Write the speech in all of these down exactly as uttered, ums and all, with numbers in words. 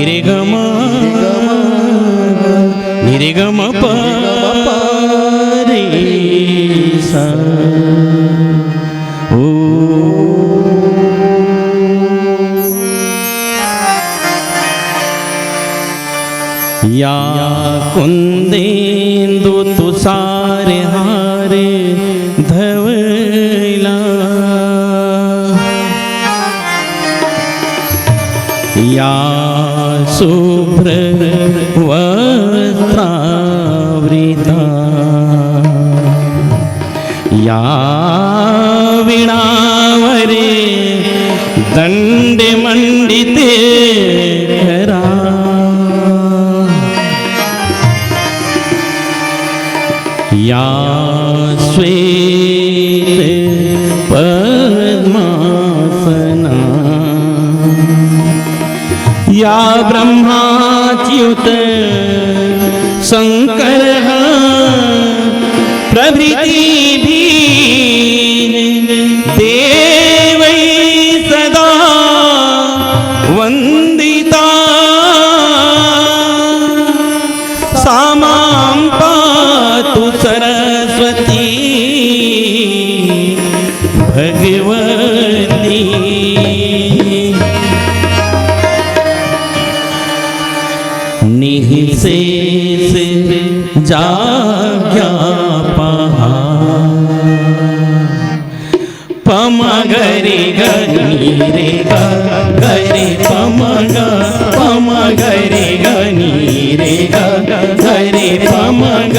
रे ग म, रे ग म प रे सा। ओ। या कुंदेंदु तुषार हार धवला, या शुभ्र वस्त्रावृता, या वीणावरे दंड मंडित करा, या श्वेत पद्मासना, या ब्रह्माच्युत शंकर प्रभृति भी देवै सदा वंदिता। सा मां पातु सरस्वती भगवती। निःशेष जाज्ञा पहा। पम ग रे ग नी रे ग, ग रे पम ग, पम ग रे ग नी रे ग, ग रे पम ग,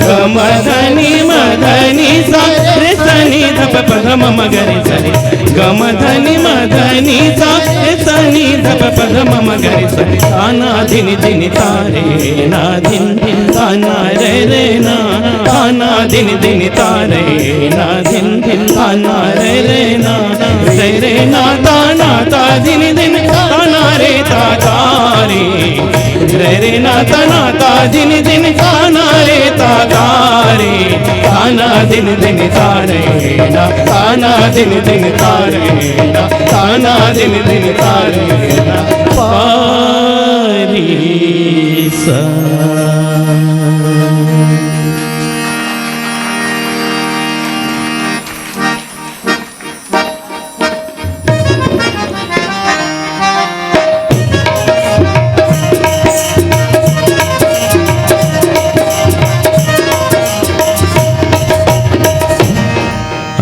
ग म ध नी म ध नी सा रे सा नी ध प प ग म म ग रे सा रे, ग म ध नी म ध नी सा रे सा नी ध प प ग म म ग रे सा रे, सा ना धिन धिन ता रे ना धिन, सा ना रे रे ना, सा ना धिन धिन ता रे ना धिन, सा ना रे रे ना, रे रे ना ता ना ता धिन धिन, सा ना रे ता ता रे, रे रे ना ता ना ता धिन धिन, सा ना रे ता ता रे, सा ना धिन धिन ता रे ना, सा ना धिन धिन ता रे ना, सा ना धिन धिन ता रे ना, पा रे सा।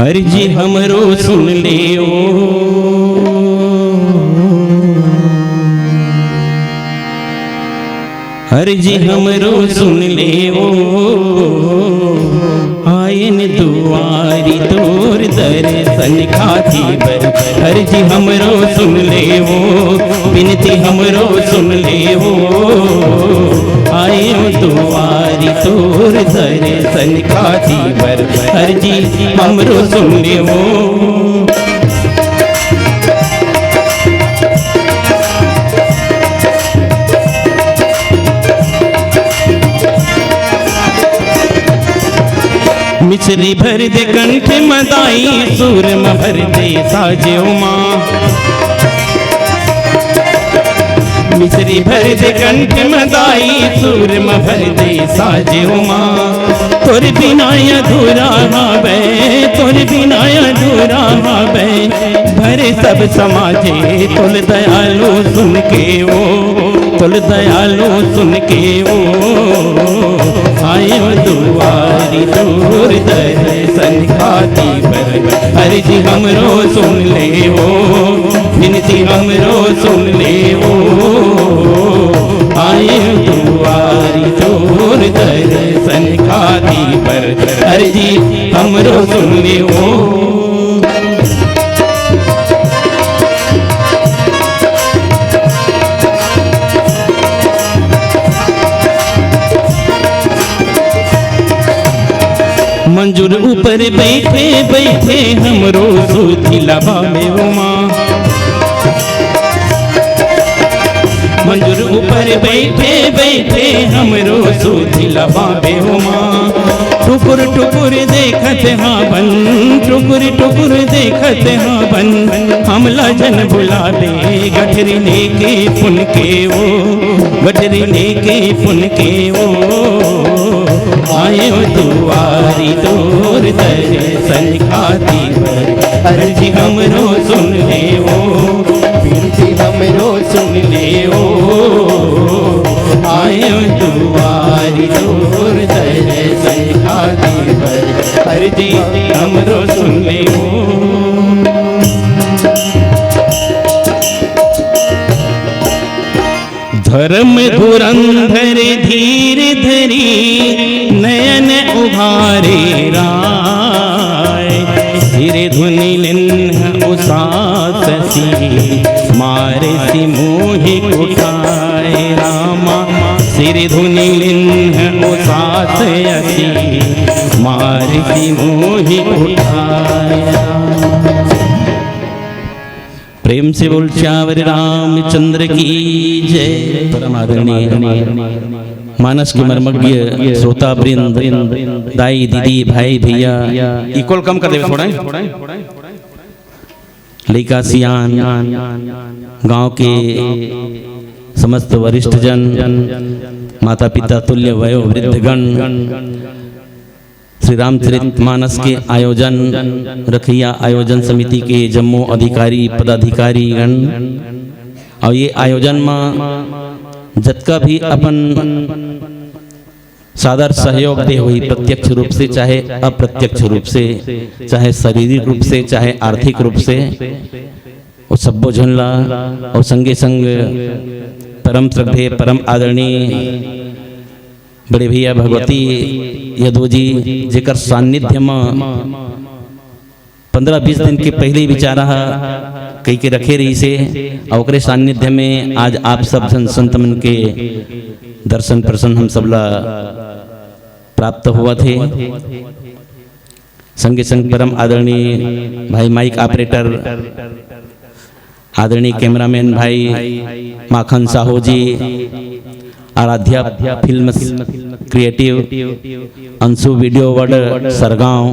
अर्जी हमरो सुन ले ओ, अर्जी हमरो सुन ले ओ, आयन दुआरी तोर दर्शन खाती बर। अर्जी हमरो सुन ले ओ, बिनती हमरो सुन ले ओ, आयन दुआरी तोर दर्शन खाती बर। अर्जी हमरो सुन ले ओ। मिसरी भर दे कंठ म दाई, सुर म भर दे साजे ओ माँ। मिसरी भर दे कंठ म दाई, सुर म भर दे साजे ओ माँ। तोर बिना अधूरा हावय, तोर बिना अधूरा हावय। भरे सब समाजे तोल दयालु सुन के ओ, तोल दयालु सुन के ओ, आयो दुआरी तोर दर्शन खाती बर। अर्जी हमरो सुन ले ओ, बिनती हमरो सुन ले ओ, आयो दुआरी तोर दर्शन खाती बर। अर्जी हमरो सुन ले ओ। मंजुर ऊपर बैठे बैठे हमरो सुरती लबावे ओ माँ। मंजुर ऊपर बइठे बइठे हमरो सुध लबाबे हो माँ। टुकुर टुकुर देखत हावन, टुकुर टुकुर देखत हावन, हमला झन भुलाबे। गठरी लेके पुन के ओ, गठरी लेके पुन के ओ, आएव दुआरी तोर दर्शन खातिर, अरजी हमरो सुन ले ओ। बिनती हमरो सुन ले ओ, आएव दुआरी तोर दर्शन खातिर, अरजी हमरो सुन ले ओ। धर्म धुरंधर धीर धरी नयन उघारे राय। सिर धुनि लिन्ह उसास असी, मारसि मोहि कुठाय। रामा सिर धुनि लिन्ह उसास असी, मारसि मोहि कुठाय। प्रेम से बोल सियावर रामचंद्र की जय। परम आदरणीय मानस के मर्मज्ञ श्रोता वृंद, दाई दीदी, भाई भैया, इक्वल कम कर देवे थोड़ा, लइका सियान, गांव के समस्त वरिष्ठ जन, माता पिता, तुल्य वयो वृद्धगण, श्री रामचरित मानस के आयोजन रखइया आयोजन समिति के जम्मो अधिकारी पदाधिकारी गण, अउ ये आयोजन म जतका भी अपन सादर सहयोग दे होही, प्रत्यक्ष रूप से चाहे अप्रत्यक्ष रूप से, चाहे शारीरिक रूप से चाहे आर्थिक रूप से, वो सब्बो झन ला अउ संगे संग परम श्रद्धेय परम आदरणीय बड़े भैया भगवती यदु जी, जेकर सानिध्य म पंद्रह बीस दिन के पहले बिचारा ह कहि के रखे रहिसे, अउ ओकरे सानिध्य में आज आप सब झन संत मन के दर्शन प्रसन्न हम सबला प्राप्त होवत हे। संगे संग परम आदरणीय भाई माइक ऑपरेटर, आदरणीय कैमरामैन भाई माखन साहू जी, आराध्या फिल्म क्रिएटिव, अंशु वीडियो वर्ल्ड सरगांव,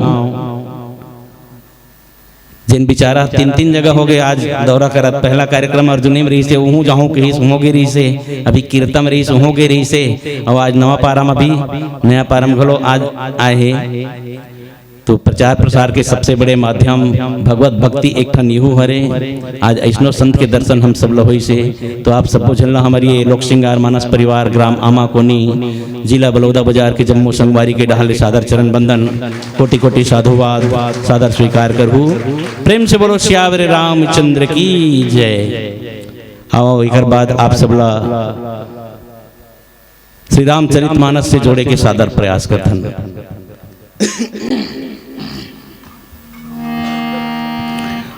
जेन बिचारा तीन तीन जगह हो गए आज दौरा करत। पहला कार्यक्रम अर्जुनी में रहिसे, उहू जाहूं कहिस, उहों गे रहिसे, अभी कीर्तन रहिस, उहों गे रहिसे, अउ आज नवा पारा में भी, नया पारा में घलो आज आए हे। तो प्रचार प्रसार के सबसे बड़े माध्यम भगवत भक्ति एक ठन इहू हरे। आज ऐसनो संत के दर्शन हम सब ल होइसे, तो आप सबो झन ला हमर ये लोक श्रृंगार मानस परिवार, ग्राम आमाकोनी, जिला बलौदा बाजार के जम्मो संगवारी के डहार ले सादर चरण बंदन, कोटि कोटि साधुवाद, सादर स्वीकार करहू। प्रेम से बोलो सियावर रामचंद्र की जय। आओ, एकर बाद आप सबला श्री रामचरित मानस से जोड़े के सादर प्रयास करथन।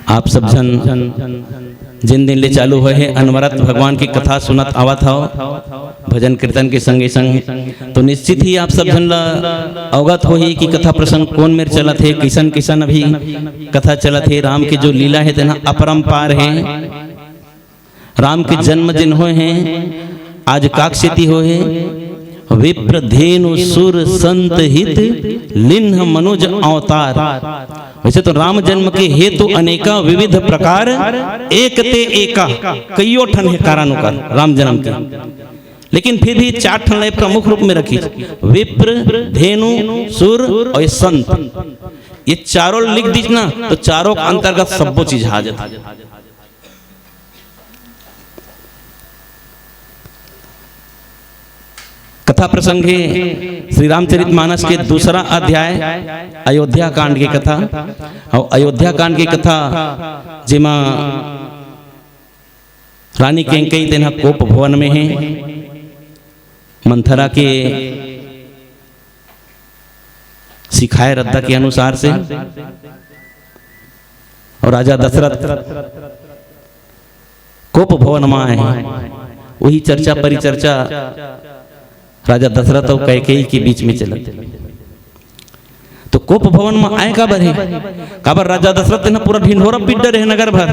आप सब झन जिन दिन ले चालू होए हे, अनवरत भगवान की कथा सुनत आवत हव, भजन कीर्तन के संगे संग, तो निश्चित ही आप सब झन ला अवगत होही कि कथा प्रसंग कोन मेर चलत हे, किसन किसन अभी कथा चलत हे। राम के जो लीला हे, तेना अपरंपार हे। राम के जन्म जिन होए हे, आज काकसेती होए हे, विप्र धेनु सुर संत हित, लिन्ह मनुज अवतार। वैसे तो राम जन्म के हेतु अनेका विविध प्रकार, एक ते एका, कइयो ठन हे कारण ओकर राम जन्म के, लेकिन फिर भी चार ठन ला प्रमुख रूप में रखिस, विप्र, धेनु, सुर अउ ये संत। ये चारों लिख दीस ना, तो चारों के अंतर्गत सब्बो चीज आ जाथे। कथा प्रसंग हे श्री रामचरित मानस के दूसरा अध्याय, अयोध्या कांड के कथा। अउ अयोध्या कांड के कथा, जेमा रानी कैकेयी तेन ह कोप भवन में हे, मंथरा के सिखाए रद्दा के अनुसार से, अउ राजा दशरथ कोप भवन म आए हे। वही चर्चा परिचर्चा राजा दशरथ अउ कैकेयी के बीच में चलत। तो कोप भवन म आए काबर हे? काबर राजा दशरथ तेन ह पूरा ढिंढोरा पीट डरे हे नगर भर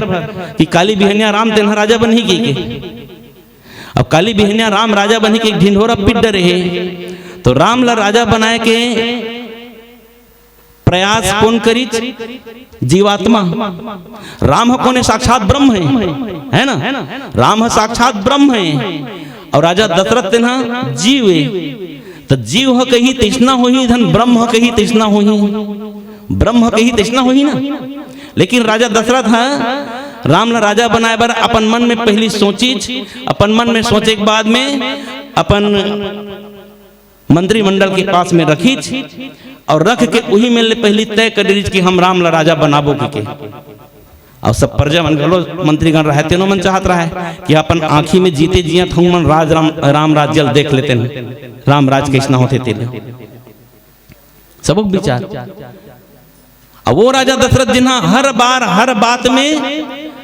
कि काली बिहनिया राम तेन ह राजा बनही कहिके। अब काली बिहनिया राम राजा बने के एक ढिंढोरा पिट डरे हे, तो राम ला राजा बनाए के प्रयास कोन करिच? जीवात्मा। राम ह कोन हे? साक्षात ब्रह्म हे, है ना? राम ह साक्षात ब्रह्म हे। और राजा दशरथ तेन ह जीव हे। त जीव ह कही तइसना होही, धन ब्रह्म ह कही तइसना होही, ब्रह्म ह कही तइसना होही ना। लेकिन राजा दशरथ ह राम ला राजा बनाए बर अपन मन में पहली सोचिच, अपन मन में सोचे के बाद में अपन मंत्रिमंडल के पास में रखिच और रख के उही में ले पहली तय कर डरिच कि हम राम ला राजा बनाबो कहिके। और सब प्रजा मन घलो मंत्रीगण रहे, तेनो मन चाहत रहे कि अपन आँखी में जीते जियत हमन राज राम, राम राज्य ल देख लेतेन, राम राज कइसना होथे तेला। सबो के विचार। अब वो राजा दशरथ जिन्हा हर बार हर बात में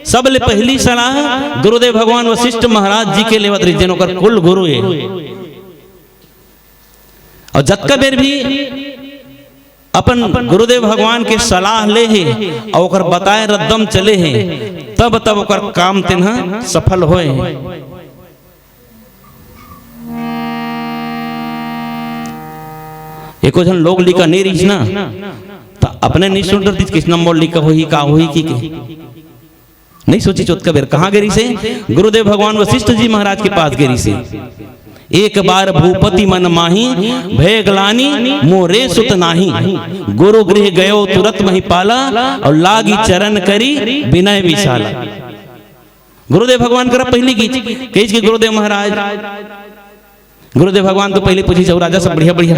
सबले पहली सलाह गुरुदेव भगवान वशिष्ठ महाराज जी के लेवत रहिस, जेन ओकर कुल गुरु हे। और जतका बेर भी अपन गुरुदेव भगवान के सलाह ले हे और ओकर बताए रद्दम चले हे, तब तब ओकर काम तेन ह सफल होए। एको झन लोग लिखा नहीं रहिस ना, त अपने नहीं सुन डरतिस, कइसना मोर लिखा होही, का होही कहिके। नहीं सोचिच ओतका बेर। कहाँ गे रहिसे? गुरुदेव भगवान वशिष्ठ जी महाराज के पास गे रहिसे। एक बार भूपति मन माही, भय ग्लानि मोरे सुत नाही। गुरु गृह गयो तुरत मही पाला, और लागी चरण करी विनय विशाला। गुरुदेव भगवान करा पहली गीच, कहिस कि गुरुदेव महाराज, गुरुदेव भगवान तो पहली पूछिस, "अउ राजा सब बढ़िया, बढ़िया?"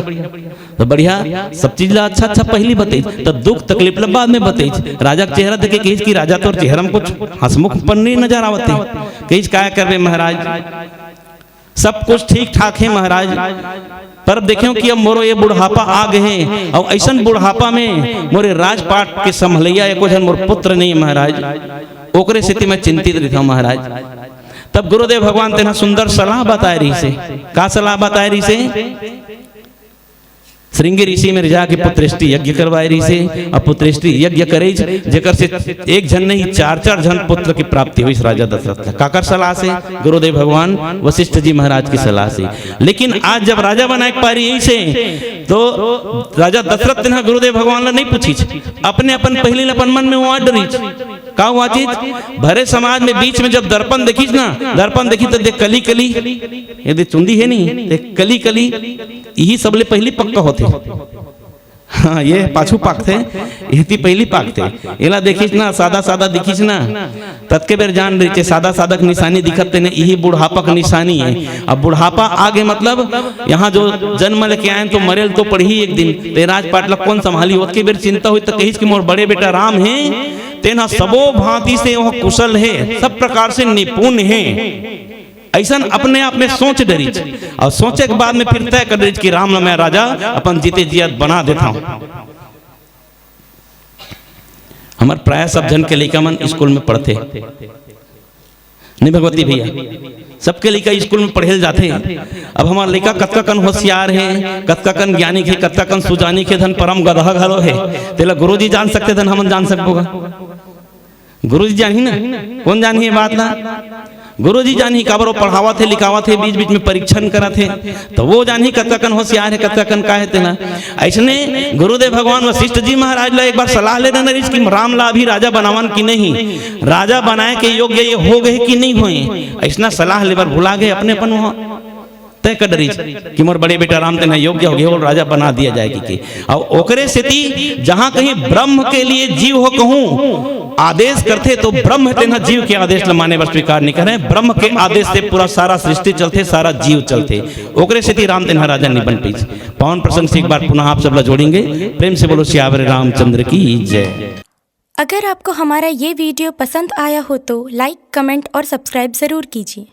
तो बढ़िया, सब चीज ला अच्छा अच्छा पहली बतइस, तो दुख तकलीफ ला बाद में बतइस। राजा के चेहरा देखे कहिस कि राजा तोर चेहरा में कुछ हंसमुख पन नहीं नजर आवत हे। कहिस, "काय करबे महाराज, सब कुछ ठीक ठाक हे महाराज, पर देखेंव कि अब मोरो ये बुढ़ापा आ गे हे, और अइसन बुढ़ापा में मोरे राजपाट के संभलइया एको झन मोर पुत्र नहीं हे महाराज, ओकरे सेती मैं चिंतित रहिथंव महाराज।" तब गुरुदेव भगवान तेन ह सुंदर सलाह बताए रहिसे। का सलाह बताए रहिसे? श्रृंगी ऋषि में जाके पुत्रेष्टि यज्ञ करवाए रहिसे। अब पुत्रेष्टि यज्ञ करेच, जेकर से एक झन नहीं, चार चार झन पुत्र की प्राप्ति होइस राजा दशरथ ला। काकर सलाह से? गुरुदेव भगवान वशिष्ठ जी महाराज की सलाह से। लेकिन आज जब राजा बनाए के पारी अइसे, तो राजा दशरथ तेन ह गुरुदेव भगवान ला नहीं पूछिस, अपने अपन पहली ला अपन मन में ओंट डरिस। का ओंटिस? भरे समाज में बीच में जब दर्पण देखिस ना, दर्पण देखिस तो देख कली कली, ये दे चुंदी हे नहीं, देख कली कली, इही सबले पहली पक्का होथे। हाँ, ये पाछू पाकथे, एती पहली पाकथे। एला देखिस ना, सादा सादा दिखिस ना, ततके बेर जान रहिथे, सादा सादा के निशानी दिखत तेन ह, इही बुढ़ापा के निशानी हे। अब बुढ़ापा आ गे, मतलब यहाँ जो जन्म लेके आए तो मरे ल तो पड़ही एक दिन, ते राजपाट ला कोन संभाली? ओतके बेर चिंता होइस त कहिस कि मोर बड़े बेटा राम हे, तेन ह सबो भांति से वह कुशल हे, सब प्रकार से निपुण हे। अइसन अपने आप में सोच डरिस, और सोचे के बाद में फिर तय कर डरिस कि राम ला मैं राजा अपन जीते जियत बना देथंव। हमर प्रायः सब झन के लइका मन स्कूल में पढ़थे, नहीं भगवती भैया, सबके लइका स्कूल में पढ़े ल जाथे। अब हमर लइका कतका कन होशियार हे, कतका कन ज्ञानी हे, कतका कन सुजानी हे, धन परम गदहा घलो हे, तेला गुरुजी जान सकथे, धन हमन जान सकबो गा? गुरुजी जानही ना, कोन जानही ये बात ला? गुरुजी जानही, काबर वो पढ़ावत हे, लिखावत हे, बीच-बीच में परीक्षण करत हे, त वो जानही कतका कन होशियार हे, कतका कन का हे तेला। अइसने गुरुदेव भगवान वशिष्ठ जी महाराज ला एक बार सलाह ले डरे रहिस कि राम ला अभी राजा बनावन कि नहीं, राजा बनाए के योग्य ये हो गे कि नहीं होए, अइसना सलाह ले बर भुला गे अपने अपन वहाँ। तय कर डरिस कि मोर बड़े बेटा राम तेन ह योग्य हो गे, वो राजा बना दिया जाए कहिके। अउ ओकरे सेती जहाँ कहीं ब्रह्म के लिए जीव हो कहूँ आदेश करथे, तो ब्रह्म तेन ह जीव के आदेश ल माने बर स्वीकार नहीं करे। ब्रह्म के आदेश से पूरा सारा सृष्टि चलथे, सारा जीव चलथे। ओकरे सेती राम तेन ह राजा नहीं बन पाइस। पावन प्रसंग से एक बार पुनः आप सब ला जोड़ेंगे। प्रेम से बोलो सियावर रामचंद्र की जय। अगर आपको हमारा ये वीडियो पसंद आया हो तो लाइक, कमेंट और सब्सक्राइब ज़रूर कीजिए।